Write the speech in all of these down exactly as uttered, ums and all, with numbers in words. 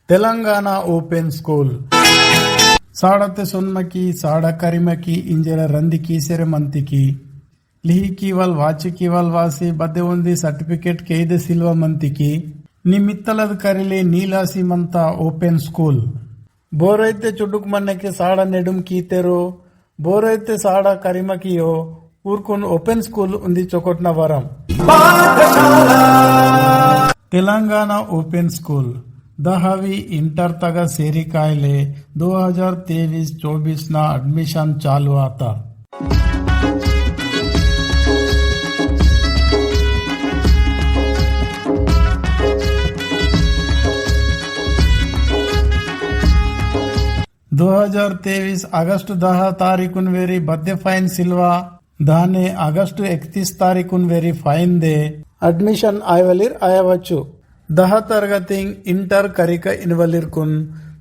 Telangana open school. साड़ते सोनमकी, साड़ा करिमकी, इंजेर रंदिकी सेरे मंतिकी। लिहिकीवल, वाचिकीवल वासी बदे उंदी सर्टिफिकेट केइदे सिल्वा मंतिकी। निमित्तलद करिले नीलासी मंता ओपन स्कूल। बोरैते चुडुक मन्नेके साड़ा नेडुम कीतेरो, बोरैते साड़ा करिमकियो, ऊरकुन ओपन स्कूल उंदी चोकोटना वरम। तेलंगाना ओपन स्कूल, दहावी इंटर तगा सेरी कायले, दो हजार तेवीस चौबीस ना एडमिशन चालू आता। दो हजार तेवीस अगस्त दहा तारीखुन वेरी बद्दे फाइन सिल्वा, दाने अगस्त इकतीस तारीखुन वेरी फाइन दे एडमिशन आयवलिर आयवच्चु। दहा तरगतिंग इंटर करिक इनवलिरकुन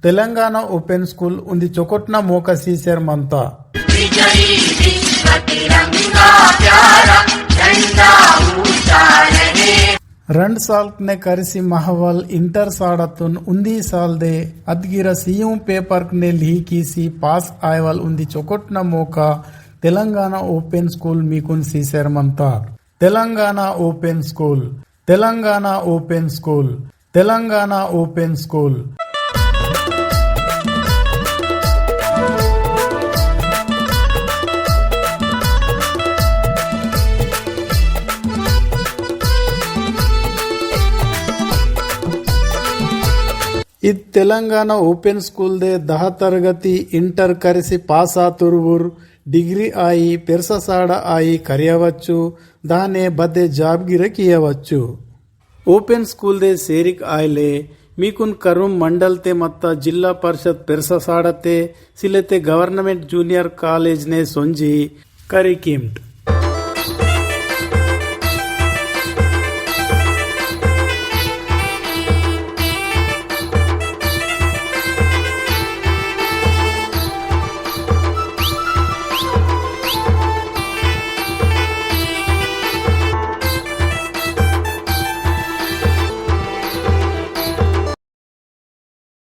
तेलंगाना ओपन स्कूल उंदी चोकोटना मोका सीसेर मंता। विजयी विश्व तिरंगा प्यारा झंडा ऊंचा रहे। रंड साल ने करिसी महवल इंटर साड़तुन उंदी साल दे अदगिरा सीयू पेपर ने लिहिकीसी पास आयवल उंदी चोकोटना मोका तेलंगाना ओपन स्कूल मीकुन सीसेर मंता। Telangana open school, Telangana open school, Telangana open school. इद तेलंगाना ओपन स्कूल दे दहा तरगति इंटर करिसी पास आतुरुवुर डिग्री आई, पेरसा साड़ा आई करियावच्चु, दाने बदे जाब गिरे कियावच्चु। ओपन स्कूल दे सेरिक आयले, मीकुन करुम मंडल ते मत्ता जिल्ला परिषद पेरसा साड़ा ते, सिलेते गवर्नमेंट जूनियर कॉलेज ने सोंजी करी कीमट।